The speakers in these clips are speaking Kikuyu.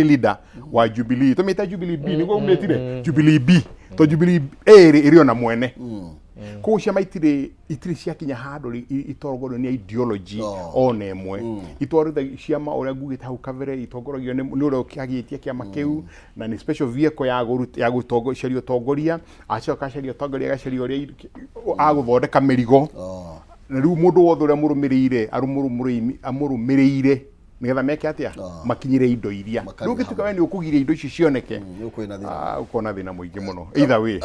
Leader wa Jubilee, tũmĩte Jubilee B nĩguo umĩtire Jubilee B, to Jubilee A rĩ ĩrĩ ona mwene. Koguo ciama itirĩ ciakinya handũ itongorio nĩ ideology ona ĩmwe. Itwarithagia ciama ũrĩa ngugĩte hau kabere, itongoragio nĩ ũrĩa ũkĩagĩtie kĩama kĩu, na nĩ special vehicle ya gũcaria ũtongoria. Acoka acaria ũtongoria, agacaria ũrĩa agũthondeka mĩrigo. Na rĩu mũndũ wothe ũrĩa mũrũmĩrĩire amũrũmĩrĩire nĩgetha meke atĩa? Makinyĩre indo iria. Makarĩa. Rĩu ũngĩtuĩka we nĩ ũkũgiria indo icio cioneke, nĩ ũkwĩna thĩna. Ah, ũkona thĩna mũingĩ mũno either way.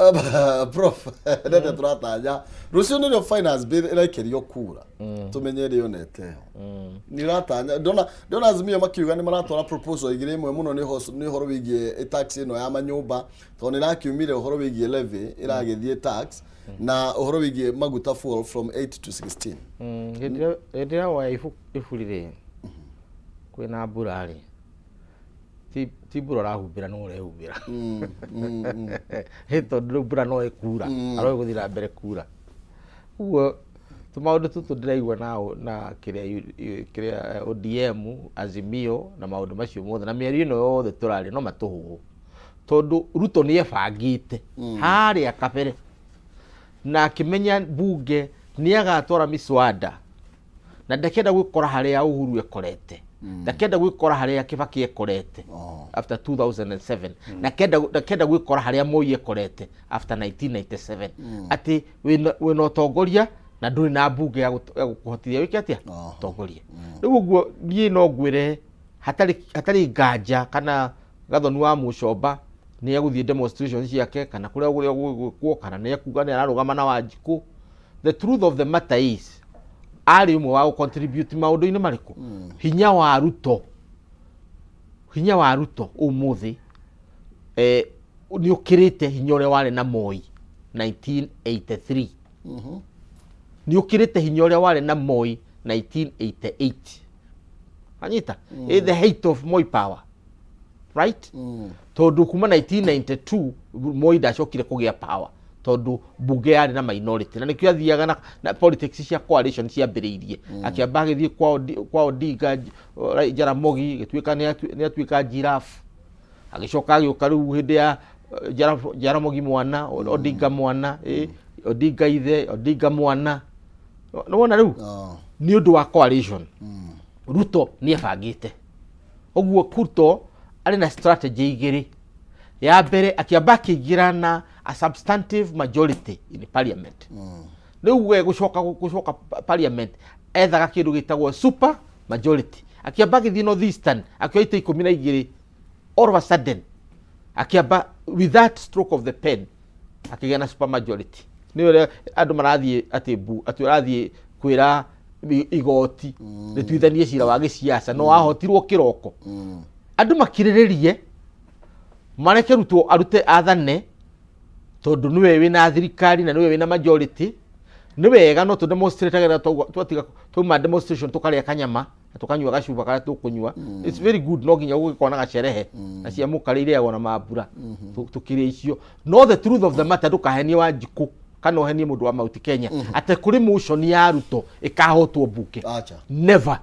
Prof, nende tũratanya rũciũ nĩrĩo finance bill ĩraikĩrio kura, tũmenye ĩrĩa yonete ho. Nĩ ũratanya ndona Azimio makiuga nĩ maratwara proposal igĩrĩ, ĩmwe mũno nĩ ũhoro wĩgiĩ tax ĩno ya manyũmba, tondũ nĩ ĩrakiumire ũhoro wĩgiĩ levy ĩragĩthiĩ tax, na ũhoro wĩgiĩ maguta, fuel, from 8 to 16. Hĩndĩ ĩrĩa woya iburi rĩ, kwĩna mbura rĩ, ti mbura ũrahumbĩra, no ũrehumbĩra. Hĩ, tondũ rĩu mbura no ĩkura, aro ĩgũthiĩ na mbere kura. Ũguo tũmaũndũ tũtũ ndĩraigua na kĩrĩa kĩrĩa ODM, Azimio na maũndũ macio mothe na mĩario ĩno yothe tũraria no matũhũhũ, tondũ Ruto nĩ ebangĩte harĩa kabere na akĩmenya bunge nĩ agatwara miswada, na ndakenda gwĩkora harĩa Uhuru ekorete, ndakenda gwĩkora harĩa Kibaki ekorete after 2007, ndakenda gwĩkora harĩa Moi ekorete after 1997, atĩ wĩna ũtongoria na ndũrĩ na mbunge ya gũkũhotithia wĩke atĩa? Ũtongoria. Rĩu ũguo niĩ no ngwĩre hatarĩ nganja kana Gathoni wa Mũcomba nĩ egũthiĩ demonstration ciake kana kũrĩa kũrĩa gũgwĩkwo, kana nĩ ekuga nĩ ararũgama na Wanjikũ. The truth of the matter is arĩ ũmwe wa gũ-contribute maũndũ-inĩ marĩkũ. Hinya wa Ruto ũmũthĩ nĩ ũkĩrĩte hinya ũrĩa warĩ na Moi 1983, nĩ ũkĩrĩte hinya ũrĩa warĩ na Moi 1988. Anyita, the height of Moi power, right? Tondũ kuma 1992 Moi ndacokire kũgĩa power, tondũ mbunge yarĩ na minority, na nĩkĩo athiaga na politics cia coalition ciambĩrĩirie. Akĩamba agĩthiĩ kwa Odinga, Jaramogi, gĩtuĩka nĩ atuĩka giraffe. Agĩcoka agĩũka rĩu hĩndĩ ya Jaramogi mwana, Odinga mwana, Odinga ithe, Odinga mwana. Nĩwona rĩu nĩ ũndũ wa coalition. Ruto nĩ ebangĩte ũguo. Ruto arĩ na strategy igĩrĩ. Ya mbere, akĩamba akĩingĩra na a substantive majority in parliament. Rĩu we gũcoka parliament ethaga kĩndũ gĩtagwo super majority. Akĩamba agĩthiĩ North Eastern, akĩoya itĩ 12 all of a sudden. Akĩamba with that stroke of the pen akĩgĩa na super majority. Nĩ ũrĩa andũ marathiĩ atĩ mbu atĩ ũrathiĩ kwĩra igoti rĩtuithanie cira wa gĩciaca, no wahotirwo kĩroko. Andũ makirĩrĩrie, mareke Ruto arute athane, tondũ nĩwe wĩna thirikari na nĩwe wĩna majority. Nĩ wega no tũ demonstrate twatiga twauma demonstration, tũkarĩa kanyama na tũkanyua gacuba karĩa tũkũnyua. It's very good, no nginya gũgĩkorwo na gacerehe na cia mũkarĩ irĩagwo na mambura. Tũkĩrĩa icio, no the truth of the matter, ndũkahenie Wanjikũ kana ũhenie mũndũ wa Mount Kenya atĩ kũrĩ motion ya Ruto ĩkahotwo mbunge. Acha. Never.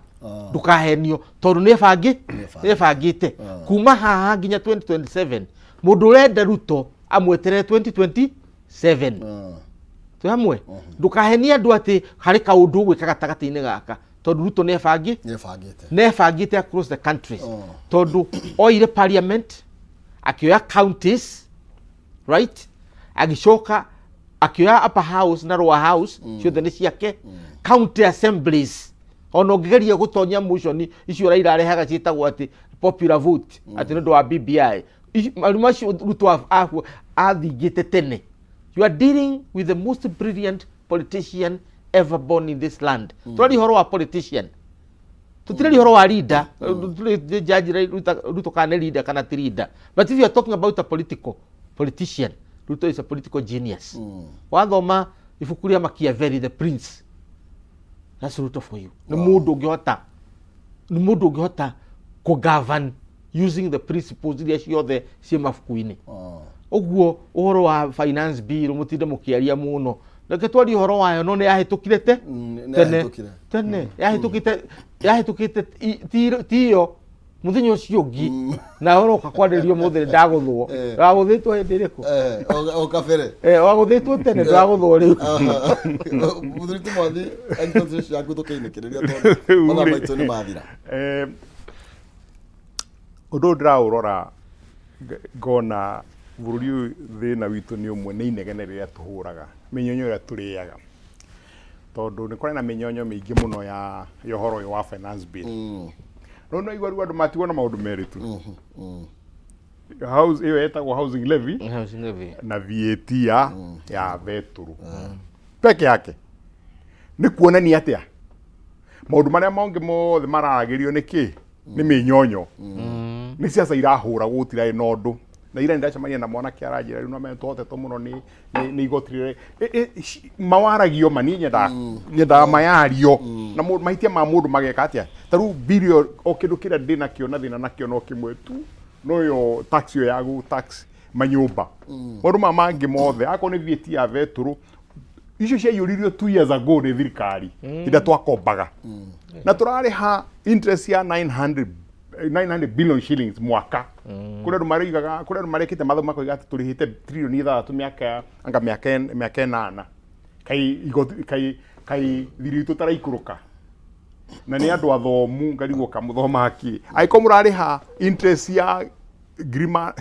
Ndũkahenio, tondũ nĩ ebangi Nĩ nĩ ebangĩte kuma haha nginya 2027. Mũndũ ũrenda Ruto amweterere 2027. Twĩ hamwe? Ndũkahenie andũ atĩ harĩ kaũndũ ũgwĩka gatagatĩ-inĩ gaka, tondũ Ruto nĩ ebangi Nĩ ebangĩte. Nĩ ebangĩte across the countries, tondũ oire parliament, akĩoya counties, right? Agĩcoka akĩoya upper house na lower house, ciothe nĩ ciake. County assemblies, ona ũngĩgeria gũtonya motion icio Raila arehaga ciĩtagwo atĩ popular vote, atĩ nĩ ũndũ wa BBI. Marũa macio Ruto athingĩte tene. You are dealing with the most brilliant politician ever born in this land. Tũraria ũhoro wa politician, tũtiraria ũhoro wa leader. Tũrĩ judge Ruto kana nĩ leader kana ti leader, but if you are talking about a political politician, Ruto is a political genius. Wathoma ibuku rĩa Machiavelli, The Prince, that's Ruto for you. Nĩ mũndũ ũngĩhota kũ-govern using the principles iria ciothe ciĩ mabuku-inĩ. Ũguo ũhoro wa finance bill mũtinde mũkĩaria mũno, reke twarie ũhoro wayo, no nĩ yahĩtũkire te Nĩ tene. Yahĩtũkire. Tene yahĩtũkĩte, tiyo. Muthenya ũcio ũngĩ nawe ũroka kwarĩrio mũthĩ ndagũthwo. Wagũthĩtwo hĩndĩ ĩrĩkũ? O kabere. Wagũthĩtwo tene, ndũragũthwo rĩu. Mũthuri ti mwathi, angĩkorwo ciaku tũkĩinĩkĩrĩria tondũ mathaa maitũ nĩ mathira. Ũndũ ũyũ ndĩraũrora ngona bũrũri ũyũ thĩna witũ nĩ ũmwe, nĩ inegene rĩrĩa tũhũraga, mĩnyonyo ĩrĩa tũrĩaga, tondũ nĩ kũrĩ na mĩnyonyo mĩingĩ mũno ya ũhoro ũyũ wa finance bill. No no igua rĩu andũ matigwo na maũndũ merĩ tu, house ĩyo ĩtagwo housing levy Housing levy. Na VAT ya betũrũ peke yake. Nĩ kuonania atĩa maũndũ marĩa mangĩ mothe mararagĩrio nĩ kĩ? Nĩ mĩnyonyo, nĩ ciaca irahũragwo, gũtirarĩ na ũndũ. Na ira nĩndacemania na mwanake aranjĩra rĩu no menya tũhotetwo mũno nĩ igoti rĩrĩa mawaragio ma niĩ nyendaga mayario na mahĩtia ma mũndũ mageka atĩa. Ta rĩu bill o kĩndũ kĩrĩa ndĩ nakĩo na thĩna nakĩo no kĩmwe tu, no yo tax ĩyo ya gũ tax manyũmba. Maũndũ maya mangĩ mothe, akorwo nĩ VAT ya betũrũ, icio ciaiyũririo 2 years ago nĩ thirikari hĩndĩ ĩrĩa twakombaga na tũrarĩha interest ya 900 billion shillings mwaka. Kũrĩ andũ maroigaga, kũrĩ andũ marekĩte mathabu makoiga atĩ tũrĩhĩte 6 trillion mĩaka anga mĩaka 8. Kai igoti kai thiri witũ taraikũrũka na nĩ andũ athomu ngarigwo kamũthomaga kĩ angĩkorwo mũrarĩha interest ya ngirima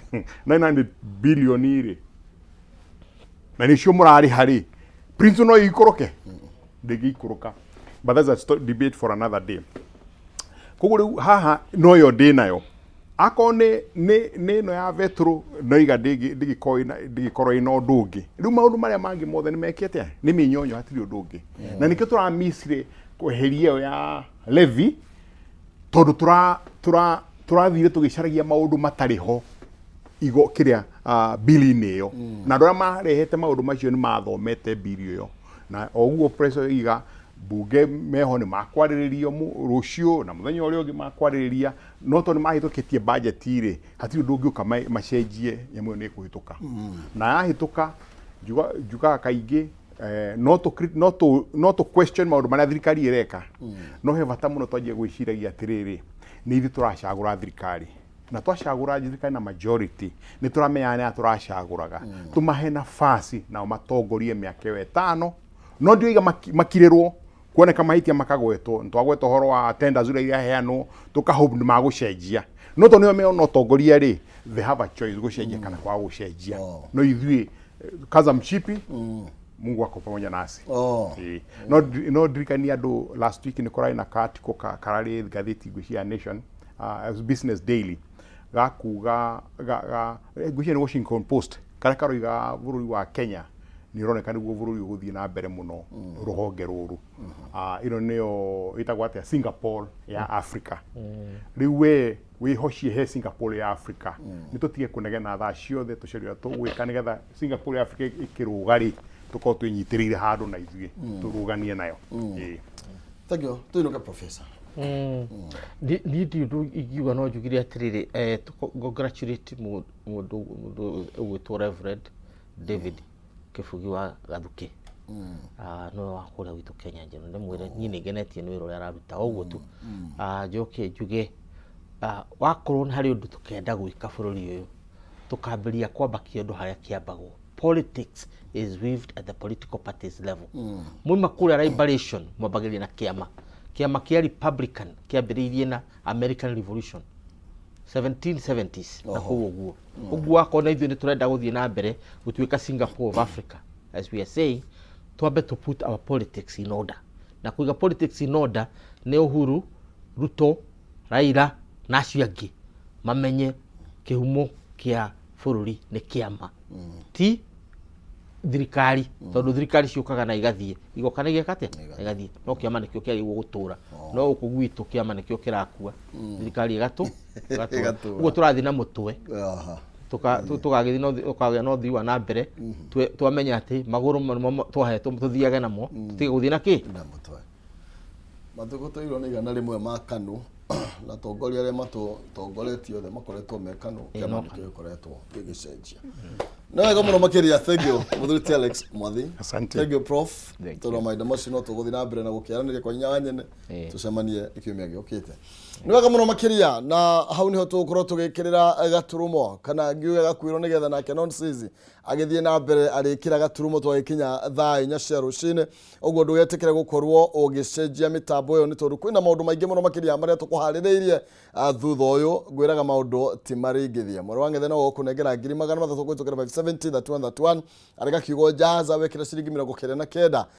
900 billion rĩ, na nĩcio mũrarĩha rĩ, principal no ĩikũrũke? Ndĩngĩikũrũka. But that's a debate for another day. Koguo rĩu haha noyo ndĩ nayo, akorwo nĩ ĩno ya betũrũ noiga ndĩngĩkorwo ĩna ũndũ ũngĩ. Rĩu maũndũ marĩa mangĩ mothe nĩ mekĩte nĩ mĩnyonyo, hatirĩ ũndũ ũngĩ, na nĩkĩo tũramicire kweheria ĩyo ya levy, tondũ tũrathire tũgĩcaragia maũndũ matarĩ ho igo kĩrĩa bili-inĩ ĩyo. Na andũ arĩa marehete maũndũ macio nĩ mathomete bili ĩyo, na o ũguo pressure iga mbunge meho nĩ makwarĩrĩrio rũciũ na mũthenya ũrĩa ũngĩ makwarĩrĩria. No tondũ nĩ mahĩtũkĩtie budget rĩ, hatirĩ ũndũ ũngĩũka macenjie. Nyamũ ĩyo nĩ ĩkũhĩtũka, na yahĩtũka njugaga kaingĩ no tũ question maũndũ marĩa thirikari ĩreka, no he bata mũno twanjie gwĩciragia atĩrĩrĩ, nĩ ithuĩ tũracagũra thirikari, na twacagũra thirikari na majority nĩ tũramenya nĩa tũracagũraga, tũmahe nafasi nao matongorie mĩaka ĩyo 5. No ndioiga makirĩrwo kuoneka mahĩtia makagwetwo. Nĩ twagweta ũhoro wa tenders ũrĩa iraheanwo, tũka hope nĩ magũcenjia, no tondũ nĩo meona ũtongoria rĩ, they have a choice gũcenjia kana kwaga gũcenjia. No ithuĩ kaza mshipi, Mungu ako pamoja nasi. Ĩĩ. No ndirikania andũ, last week nĩ kũrarĩ na ka article kararĩ ngathĩti ngwĩciria Nation, Business Daily, gakuga ngwĩciria nĩ Washington Post, karĩa karoiga bũrũri wa Kenya nĩ ũroneka nĩguo bũrũri ũgũthiĩ na mbere mũno rũhonge rũrũ. Ĩno nĩyo ĩtagwo atĩa, Singapore ya Africa. Rĩu we wĩhocie he Singapore ya Africa, nĩ tũtige kũnegena thaa ciothe, tũcarie ũrĩa tũgwĩka nĩgetha Singapore ya Africa ĩkĩrũga rĩ, tũkorwo twĩnyitĩrĩire handũ na ithuĩ tũrũganie nayo. Ĩĩ. Thank you. Tuinuke, professor. Niĩ ndi ũndũ ingiuga, no njugire atĩrĩrĩ, congratulate mũndũ ũgwĩtwo Reverend David Kĩbugi wa Gathukĩ. Nĩwe wa kũrĩa gwitũ Kenya Njerũ. Ndĩmwĩre niĩ nĩ ngenetie nĩ wĩra ũrĩa araruta, o ũguo tu. Njoke njuge, wakorwo nĩ harĩ ũndũ tũkenda gwĩka bũrũri ũyũ, tũkambĩrĩria kwamba kĩũndũ harĩa kĩambagwo. Politics is weaved at the political parties level. Mwauma kũrĩa liberation, mwambagĩrĩria na kĩama. Kĩama kĩa Republican kĩambĩrĩirie na American Revolution 1770s na kũu ũguo. Ũguo wakorwo na ithuĩ nĩ tũrenda gũthiĩ na mbere gũtuĩka Singapore of Africa, as we are saying, twambe to put our politics in order. Na kũiga politics in order nĩ Uhuru, Ruto, Raila na acio angĩ mamenye kĩhumo kĩa bũrũri nĩ kĩama, ti thirikari, tondũ thirikari ciũkaga na igathiĩ, igoka na igeka atĩa? Na igathiĩ. No kĩama nĩkĩo kĩagĩrĩirwo gũtũra. No gũkũ gwitũ kĩama nĩkĩo kĩrakua, thirikari ĩgatũra. Ĩgatũra. Ũguo tũrathiĩ na mũtwe, tũgagĩthiĩ na ũkagĩa na ũthii wa na mbere. Twamenya atĩ magũrũ nĩmo twahetwo tũthiage namo, tũtige gũthiĩ na kĩ Na mũtwe. Matukũ tũirwo nĩ 100 ma KANU. Na atongoria arĩa matũtongoretie othe makoretwo me KANU, kĩama nĩkĩo gĩkoretwo gĩgĩcenjia. Nĩ wega mũno makĩria. Thank you, mũthuri ti Alex Mwathi. Asante. Thank you, Prof. Thank. Tondũ mahinda macio no tũgũthiĩ na mbere na gũkĩaranĩria kwa nyinya wa nyene. Tũcemanie kiumia gĩũkĩte. Nĩ wega mũno makĩria, na hau nĩho tũgũkorwo tũgĩkĩrĩra gaturumo kana ngiuge gakuĩrwo nĩgetha nake nonsizi agĩthiĩ na mbere arĩkĩra gaturumo twagĩkinya thaa 4 cia rũcinĩ. Ũguo ndũgetĩkĩre gũkorwo ũgĩcenjia mĩtambo ĩyo, nĩ tondũ kwĩna maũndũ maingĩ mũno makĩria marĩa tũkũharĩrĩirie. Thutha ũyũ ngwĩraga maũndũ ti maringithia. Mweri wa ng'ethe no gũkũnengera 300,000 kũhĩtũkĩra 570 31 31, arĩga kiugo jaza, wekĩra ciringi 99.